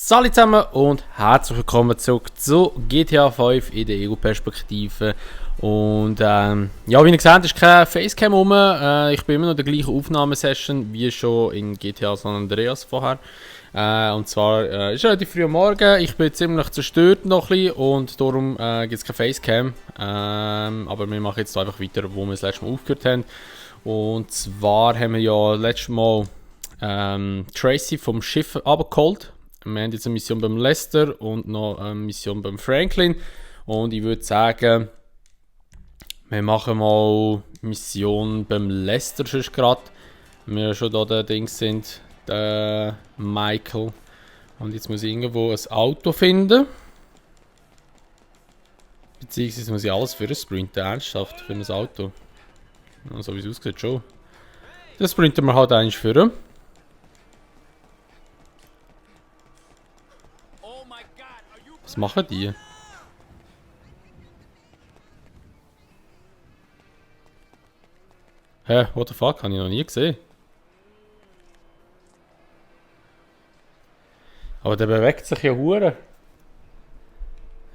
Salut zusammen und herzlich willkommen zurück zu GTA 5 in der Ego-Perspektive. Und ja, wie ihr seht, ist kein Facecam rum. Ich bin immer noch in der gleichen Aufnahmesession wie schon in GTA San Andreas vorher. Und zwar ist es relativ früh am Morgen, ich bin ziemlich zerstört noch ein bisschen und darum gibt es kein Facecam. Aber wir machen jetzt einfach weiter, wo wir das letzte Mal aufgehört haben. Und zwar haben wir ja letztes Mal Tracy vom Schiff abgeholt. Wir haben jetzt eine Mission beim Lester und noch eine Mission beim Franklin. Und ich würde sagen, wir machen mal Mission beim Lester sonst gerade. Wir schon da der Dings sind, der Michael. Und jetzt muss ich irgendwo ein Auto finden. Beziehungsweise muss ich alles für ein Sprinten, ernsthaft, für ein Auto. Ja, so wie es aussieht schon. Das sprinten wir halt eigentlich für. Was machen die? Hä? What the fuck? Habe ich noch nie gesehen. Aber der bewegt sich ja hure.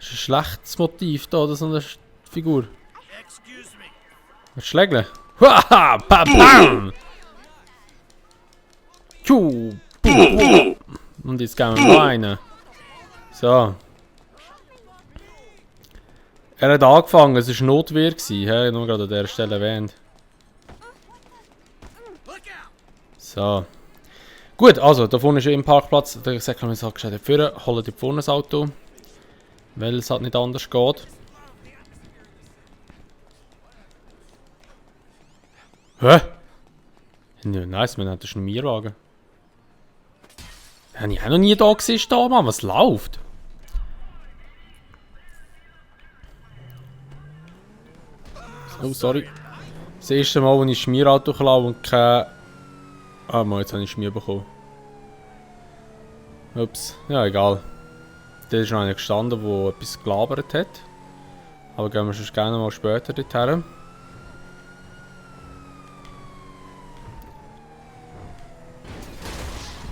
Ist ein schlechtes Motiv da, oder so eine Figur. Was schlägle? Haha! Bam! Tschu! Und jetzt gehen wir rein. So. Er hat angefangen, es war Notwehr, he? Nur gerade an dieser Stelle erwähnt. So. Gut, also, da vorne ist im Parkplatz, der Säckler hat gesagt, vorne, holen die vorne das Auto. Weil es halt nicht anders geht. Hä? Ja, nice, man hat einen Schmierwagen. Habe ich auch noch nie da gesehen, da, Mann, was läuft? Oh, sorry. Das erste Mal, als ich Schmierauto klaue und kein... Ah, Mann, jetzt habe ich Schmier bekommen. Ups, ja, egal. Da ist noch einer gestanden, der etwas gelabert hat. Aber gehen wir sonst gerne mal später dorthin.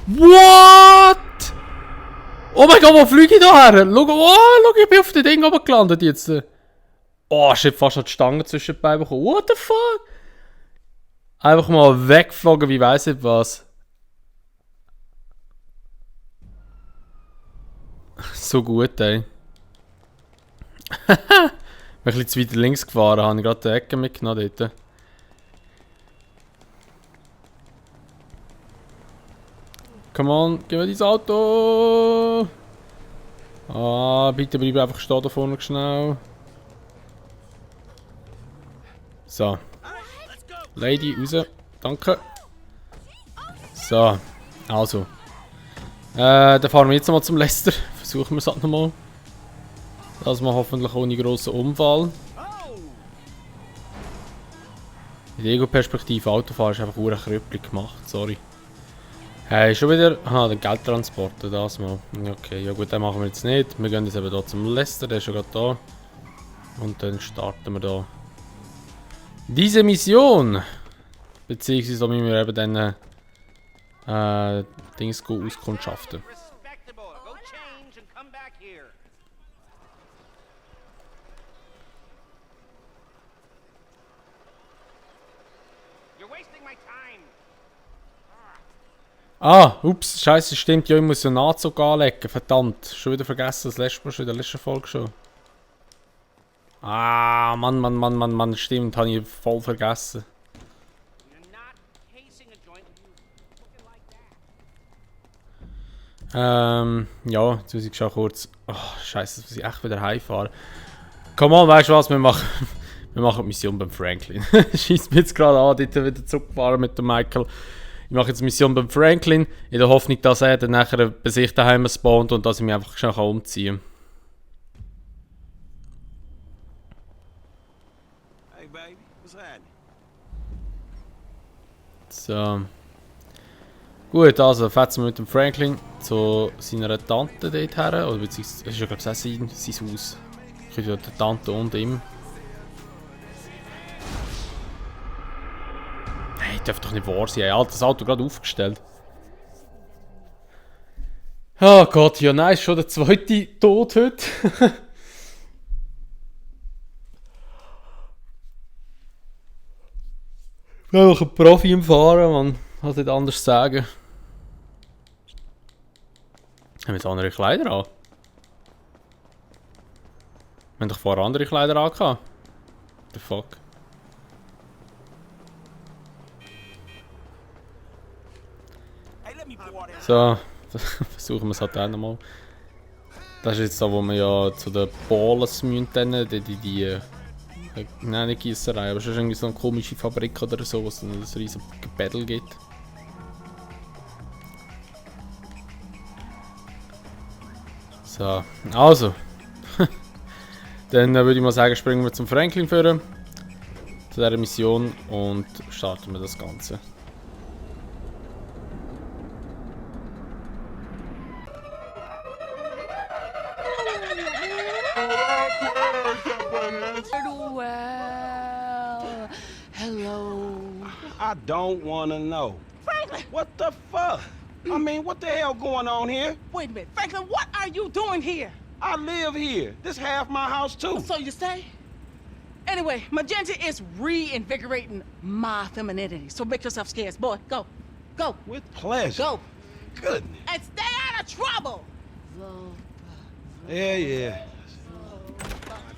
What? Oh mein Gott, wo fliege ich da her? Schau, ich bin auf dem Ding oben gelandet jetzt. Oh, ich hab fast noch die Stange zwischen den Beinen bekommen. What the fuck? Einfach mal weggeflogen, wie weiss ich was. So gut, ey. Bin ein bisschen zu weit links gefahren, habe ich gerade die Ecke mitgenommen dort. Come on, gib mir dein Auto! Ah, bitte bleib einfach stehen da vorne schnell. So. Lady, raus. Danke. So. Also. Dann fahren wir jetzt nochmal zum Lester. Versuchen wir es halt nochmal. Das mal hoffentlich ohne grossen Unfall. In der Ego-Perspektive Autofahren ist einfach hure krüppelig gemacht, sorry. Hey, schon wieder? Aha, den Geldtransporter, das mal. Okay, ja gut, den machen wir jetzt nicht. Wir gehen jetzt eben hier zum Lester, der ist schon gerade da. Und dann starten wir da diese Mission. Beziehungsweise müssen wir eben dann Dings auskundschaften. Ah, ups, scheiße, stimmt, ja, ich muss einen Anzug anlegen, verdammt. Schon wieder vergessen, das letzte Mal schon in der letzten Folge schon. Ah, Mann, stimmt, habe ich voll vergessen. Ja, jetzt muss ich schon kurz... Oh, scheiße, jetzt muss ich echt wieder heimfahren. Come on, weißt du was, wir machen die Mission beim Franklin. Schießt mir jetzt gerade an, dort wieder zurückgefahren mit dem Michael. Ich mache jetzt eine Mission beim Franklin, in der Hoffnung, dass er dann nachher bei sich daheim spawnt und dass ich mich einfach schnell umziehen kann. Hey baby, what's happening? So. Gut, also fahren wir mit dem Franklin zu seiner Tante dort her. Oder beziehungsweise, es ist ja glaube ich auch sein Haus. Ich könnte ja die Tante und ihm. Hey, darf doch nicht wahr sein. Er hat das Auto gerade aufgestellt. Oh Gott, ja nein, ist schon der zweite Tod heute. Ich bin einfach ein Profi im Fahren, man. Kann nicht anders sagen. Haben wir jetzt andere Kleider an? Wir haben doch vorher andere Kleider angehabt. The fuck? Hey, let me pour that. So, versuchen wir es halt auch nochmal. Das ist jetzt da, wo wir ja zu den Balls müssen, nein, nicht Gießerei, aber es ist irgendwie so eine komische Fabrik oder so, wo es ein riesen Battle gibt. So, also. Dann würde ich mal sagen, springen wir zum Franklin führen. Zu dieser Mission und starten wir das Ganze. Well, hello. I don't want to know. Franklin! What the fuck? I mean, what the hell going on here? Wait a minute. Franklin, what are you doing here? I live here. This half my house, too. So you say? Anyway, Magenta is reinvigorating my femininity. So make yourself scarce. Boy, go. Go. With pleasure. Go. Goodness. And stay out of trouble. Yeah.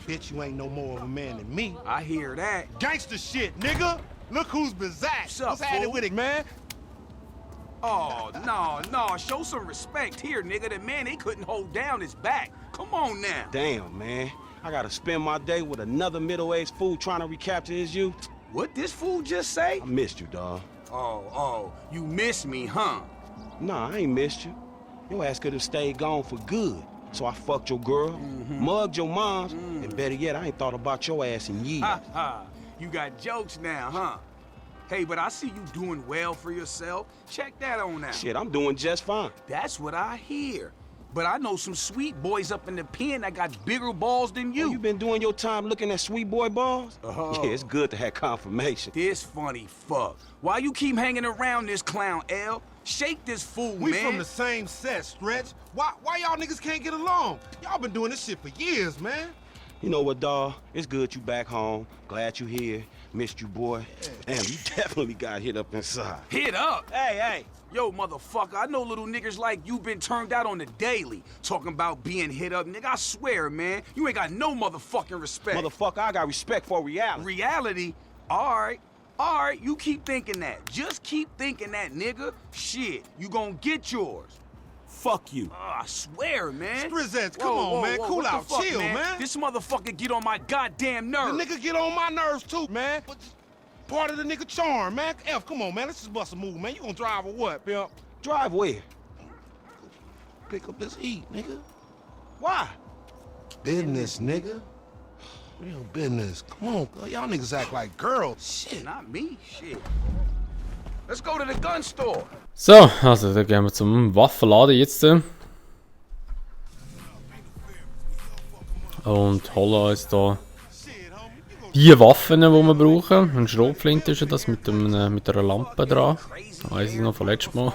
Bitch, you ain't no more of a man than me. I hear that. Gangster shit, nigga. Look who's bazacked. What's up, What's happening fool? with it, man? Oh, no, show some respect here, nigga. The man, they couldn't hold down his back. Come on now. Damn, man. I gotta spend my day with another middle-aged fool trying to recapture his youth. What this fool just say? I missed you, dawg. Oh, you miss me, huh? Nah, I ain't missed you. Your ass could have stayed gone for good. So I fucked your girl, mugged your moms, and better yet, I ain't thought about your ass in years. Ha ha. You got jokes now, huh? Hey, but I see you doing well for yourself. Check that on out. Shit, I'm doing just fine. That's what I hear. But I know some sweet boys up in the pen that got bigger balls than you. You been doing your time looking at sweet boy balls? Uh-huh. Yeah, it's good to have confirmation. This funny fuck. Why you keep hanging around this clown, L? Shake this fool, We man. from the same set, Stretch. Why y'all niggas can't get along? Y'all been doing this shit for years, man. You know what, dawg? It's good you back home. Glad you here. Missed you, boy. Damn, you definitely got hit up inside. Hit up. Hey. Yo, motherfucker, I know little niggas like you been turned out on the daily. Talking about being hit up, nigga, I swear, man, you ain't got no motherfucking respect. Motherfucker, I got respect for reality. Reality? Alright, you keep thinking that. Just keep thinking that, nigga. Shit, you gonna get yours. Fuck you. I swear, man. Strizzettes, come on, man. Cool what the out. fuck, Chill, man. This motherfucker get on my goddamn The nerves. nigga get on my nerves too, man. But part of the nigga charm, man. F, come on, man. Let's just bust a move, man. You gonna drive or what, pimp? Drive where? Pick up this heat, nigga. Why? Business, nigga. Real business. Come on, girl. Y'all niggas act like girls. Shit. Not me, shit. Let's go to the gun store. So, also dann gehen wir zum Waffenladen jetzt. Und holen uns da die Waffen, die wir brauchen. Eine Schrotflinte ist das mit einer Lampe dran. Das weiss ich noch von letztem Mal.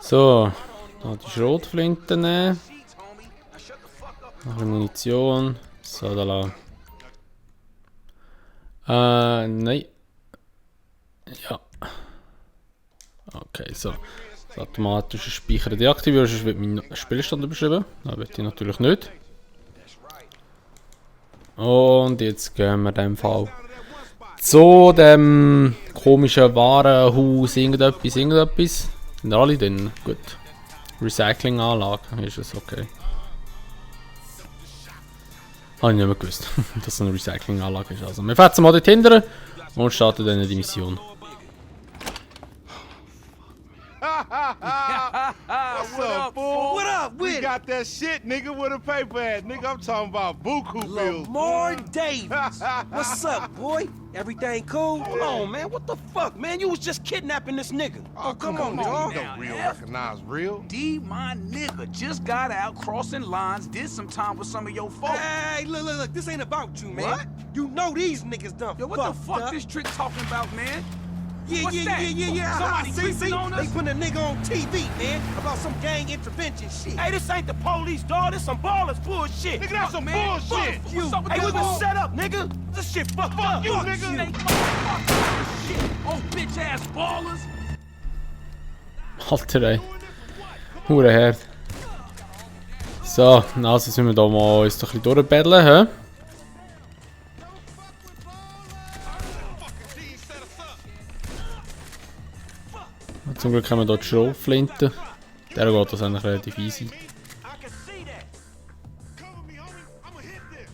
So, da die Schrotflinte nehmen. Noch eine Munition. So, da lang. Nein. Ja. Okay, so. Das automatische Speichern deaktivieren, sonst wird mein Spielstand überschrieben. Das will ich natürlich nicht. Und jetzt gehen wir in dem Fall zu dem komischen Warenhaus, irgendetwas. Sind alle drin? Gut. Recyclinganlage, ist es okay. Habe ich nicht mehr gewusst, dass es eine Recyclinganlage ist. Also, wir fahren mal dort hinten und starten dann die Mission. What's up, fool? What up with We it? got that shit, nigga, with a paper at. Nigga, I'm talking about buku bills. Lamar Davis. What's up, boy? Everything cool? Hold on, man. What the fuck, man? You was just kidnapping this nigga. Oh, come on, on, dog. now, Don't real F. recognize real. D, my nigga, just got out crossing lines, did some time with some of your folks. Hey, look. This ain't about you, man. What? You know these niggas done Yo, what the fucked fuck up. this trick talking about, man? Yeah, What's yeah, that? yeah, yeah, yeah. Somebody See, creeping on they us? put a nigga on TV, man, about some gang intervention shit. Hey, this ain't the police, dawg. This some ballers bullshit. Nigga, that's some Man, bullshit. fuck what's up with Hey, this we been ball? set up, nigga. This shit fucked up. You, Fuck nigga. Snake, fuck shit. Oh, bitch ass ballers. Alter, ey. Hure hart. So, also sind wir da mal uns doch ein bisschen durchbetteln, hä? Zum Glück haben wir hier die Schrotflinte. Der geht das eigentlich relativ easy. I can see that. Cover me, homie. I'ma hit this.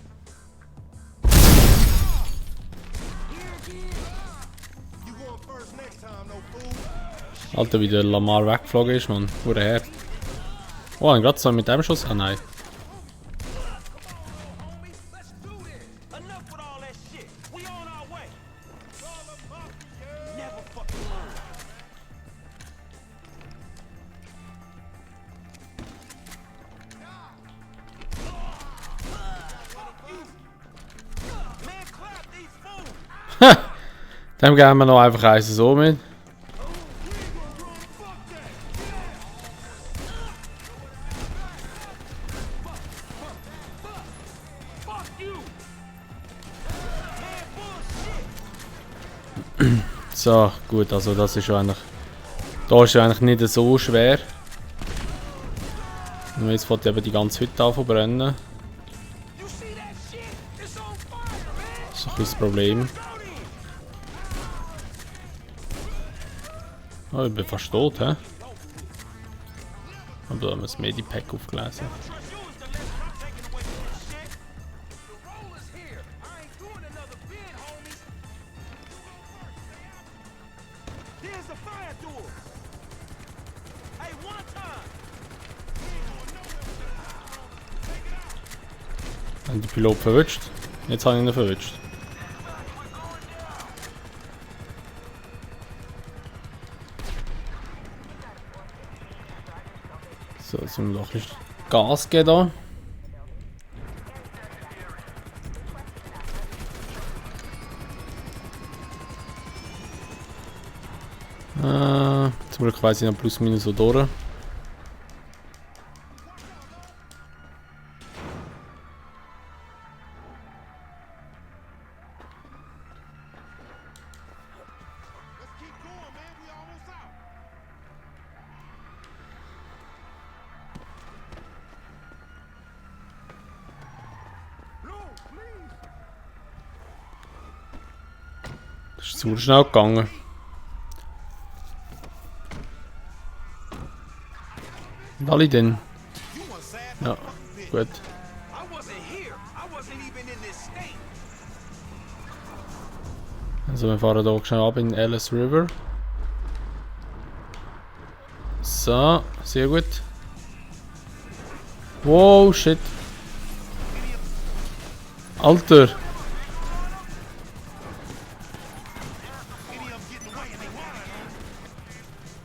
You going first next time, no fool. Alter, wie der Lamar weggeflogen ist, man. Hure hart. Oh, gerade so mit dem Schuss. Ah nein. Enough with all that shit. We on our way. Never fucking learn. Man, clap these fools. Dem geben wir noch einfach eins so mit. Fuck you. So, gut, also das ist ja eigentlich... Da ist ja eigentlich nicht so schwer. Und jetzt fängt eben die ganze Hütte an zu brennen. You see that shit? It's on fire, man. Das ist ein bisschen das Problem. Oh, ich bin fast tot, hä? Aber da haben wir das Medipack aufgelesen. Trust you is the lesson I'm taking away from this shit. The roll is here. I ain't doing another bid, homies. Here's the fire door. Hey, one time. Haben die Pilot verwünscht? Jetzt habe ich ihn verwünscht. So, jetzt müssen wir doch ein bisschen Gas geben da. Zum Glück weiss ich noch plus minus so durch. Let's keep going, man. We almost out. Das ist zu schnell gegangen. Und alle denn? You want sad Ja, gut. I wasn't here. I wasn't even in this state. Also wir fahren hier schnell ab in Alice River. So, sehr gut. Wow, shit. Alter.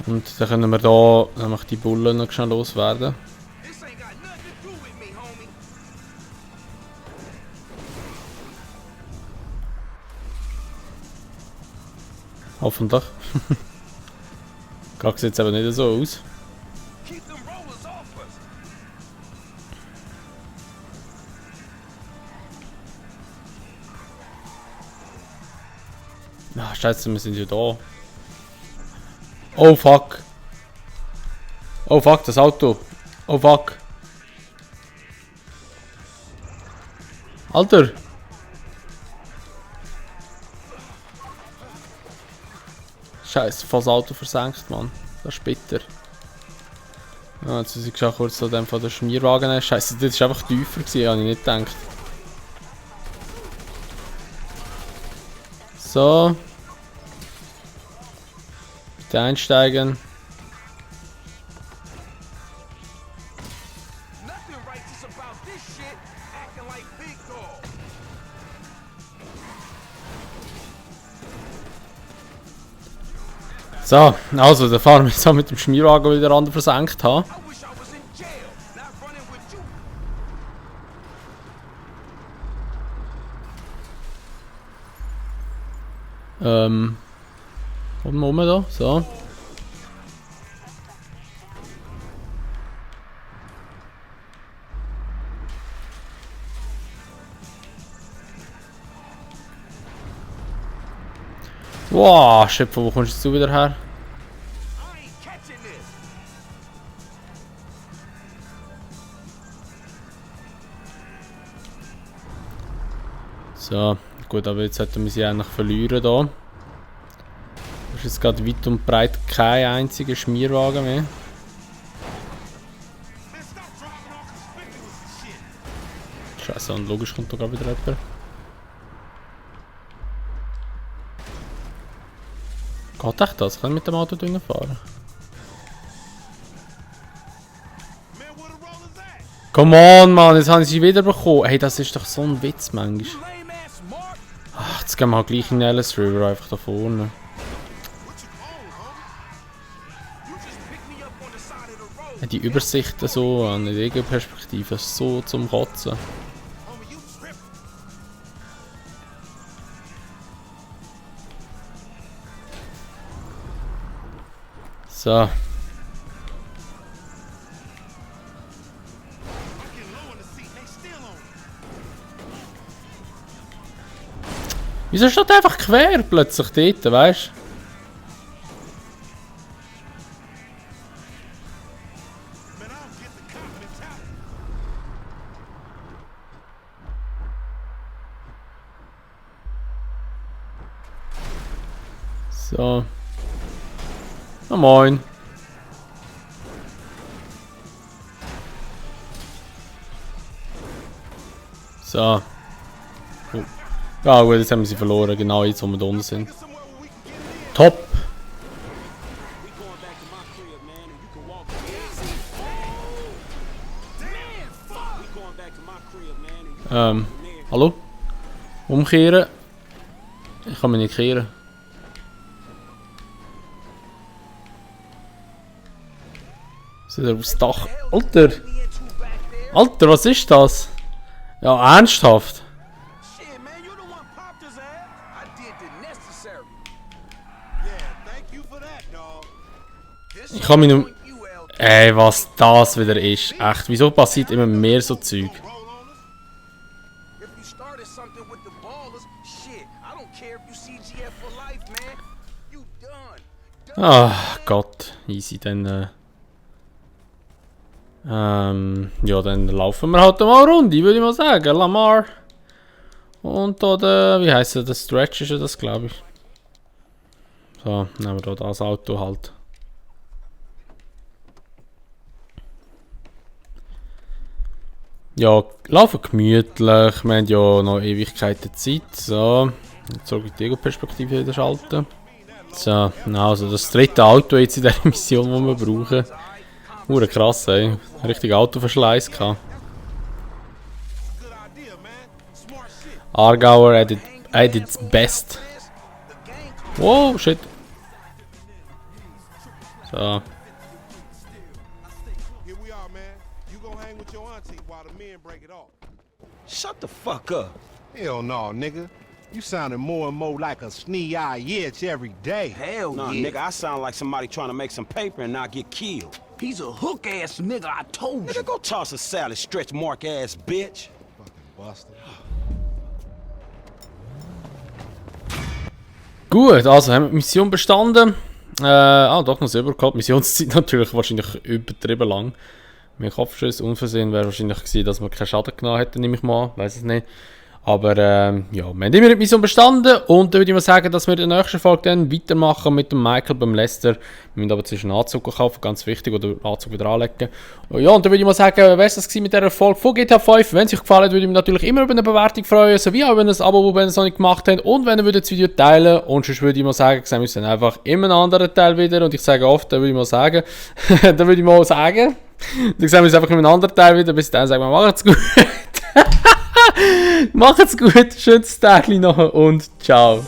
Und dann können wir hier nämlich die Bullen noch schnell loswerden. This ain't got nothing to do with me, homie. Hoffentlich. Sieht jetzt aber nicht so aus. Keep them rollers off us. Ah, scheiße, wir sind ja da. Oh fuck. Oh fuck, das Auto. Oh fuck. Alter. Scheiße, fast das Auto versenkt, Mann. Das ist bitter. Ah, jetzt muss ich schon kurz so den von der Schmierwagen nehmen. Scheiße, das war einfach tiefer gewesen, habe ich nicht gedacht. So. Bitte einsteigen. Nothing righteous about this shit. Acting like big dog. So, also, dann fahren wir jetzt auch mit dem Schmierwagen wieder an versenkt haben. I wish I was in jail, not running with you. Kommen wir rum da, so. Wow, shit, von wo kommst du wieder her? I ain't catching this. So, gut, aber jetzt sollten wir sie eigentlich verlieren hier. Es ist jetzt gerade weit und breit kein einziger Schmierwagen mehr. Man, stop driving all conspicuous and shit. Scheiße, und logisch kommt da gerade wieder jemand. Geht echt das? Kann ich mit dem Auto drinnen fahren? Man, where the rollers at? Come on, Mann, jetzt habe ich sie wieder bekommen. Hey, das ist doch so ein Witz, manchmal. Lame ass Mark. Ach, jetzt gehen wir halt gleich in Ellis River, einfach da vorne. What you on, homie? You just picked me up on the side of the road. Die Übersichten so, an der Regelperspektive, so zum Kotzen. Homie, you tripping. So. I'm getting low in the seat. They still on it. Wieso steht der einfach quer plötzlich dort, weißt du? Man, I don't get the cop mentality. So. Na moin. So. Oh. Ja gut, jetzt haben wir sie verloren, genau jetzt wo wir da unten sind. Get somewhere where we can get it in. Top! We going back to my crib, man, and you can walk Damn, fuck. We going back to my crib, man, and you can Hallo? Umkehren? Ich kann mich nicht kehren. Ist er aufs Dach? Alter! Alter, was ist das? Ja, ernsthaft? Shit, man, you the one popped his ass. I did the necessary. Yeah, thank you for that, dog. This Ich kann mich nur... on you, L. Ey, was das wieder ist. Echt, wieso passiert immer mehr so Zeug? Roll on us. If you started something with the ballers, shit, I don't care if you CGF for life, man. You done. Ach Gott, easy, dann... ja, dann laufen wir halt mal eine Runde, würde ich mal sagen. Lamar. Und da der, wie heisst der Stretch ist ja das, glaube ich. So, nehmen wir da das Auto halt. Ja, laufen gemütlich. Wir haben ja noch Ewigkeiten Zeit. So, jetzt soll ich die Ego-Perspektive wieder schalten. So, also das dritte Auto jetzt in der Mission, die wir brauchen. Krass, ey. Richtig Autoverschleiß gehabt. Good idea, man. Smart shit. Aargauer at its best. Wow, shit. So. Here we are, man. You go hang with your auntie while the men break it off. Shut the fuck up. Hell no, nigga. You sounding more and more like a snee-eye itch every day. Hell Nah, yeah. nigga, I sound like somebody trying to make some paper and not get killed. He's a hook ass nigga, I told you. Nigga, go toss a salad, stretch mark ass bitch. Fucking Buster. Gut, also haben wir die Mission bestanden. Doch noch selber gehabt. Missionszeit natürlich wahrscheinlich übertrieben lang. Mein Kopfschuss unversehen wäre wahrscheinlich gewesen, dass wir keinen Schaden genommen hätten, nehme ich mal an. Weiß es nicht. Aber ja, wir haben immer die Mission bestanden und dann würde ich mal sagen, dass wir in der nächsten Folge dann weitermachen mit dem Michael beim Lester. Wir müssen aber zwischen Anzug kaufen, ganz wichtig, oder den Anzug wieder anlegen. Ja, und dann würde ich mal sagen, wer es das mit dieser Folge von GTA 5? Wenn es euch gefallen hat, würde ich mich natürlich immer über eine Bewertung freuen, sowie auch über ein Abo, wenn ihr es noch nicht gemacht habt und wenn ihr das Video teilen und sonst würde ich mal sagen, sehen wir uns dann einfach in einem anderen Teil wieder und ich sage oft, dann würde ich mal sagen, dann sehen wir uns einfach in einem anderen Teil wieder, bis dann sagen wir, macht's gut. Macht's gut, schönes Tag noch und ciao.